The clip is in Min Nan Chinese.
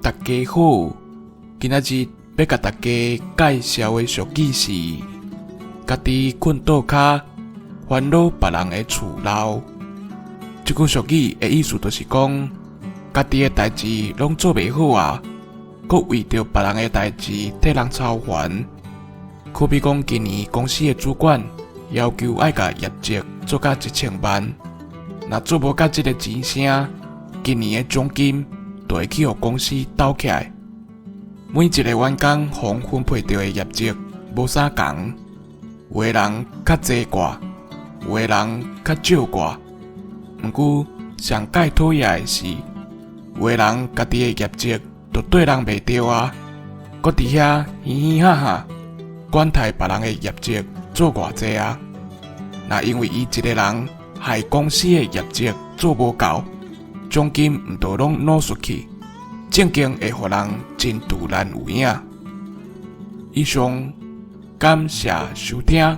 大家好，今仔日欲共大家介紹的俗語是：家己睏桌跤，煩惱別人的厝漏。這句俗語的意思就是講，家己的代誌攏做袂好啊，閣為著別人的代誌替人操煩。好比講，今年公司的主管要求愛共業績做甲1000萬，若做無到這个錢聲，今年的獎金就會去予公司鬥起來。每一個員工予分配著的業績無啥仝，有的人較濟掛，有的人較少掛。毋過上蓋討厭的是，有的人家己的業績就綴人袂著啊，閣佇遐嘻嘻哈哈，管刣別人的業績做偌濟啊。若因為伊一个人害公司的業績做無夠，獎金毋著攏攞出去，正經會予人真突然有影。以上，感謝收聽。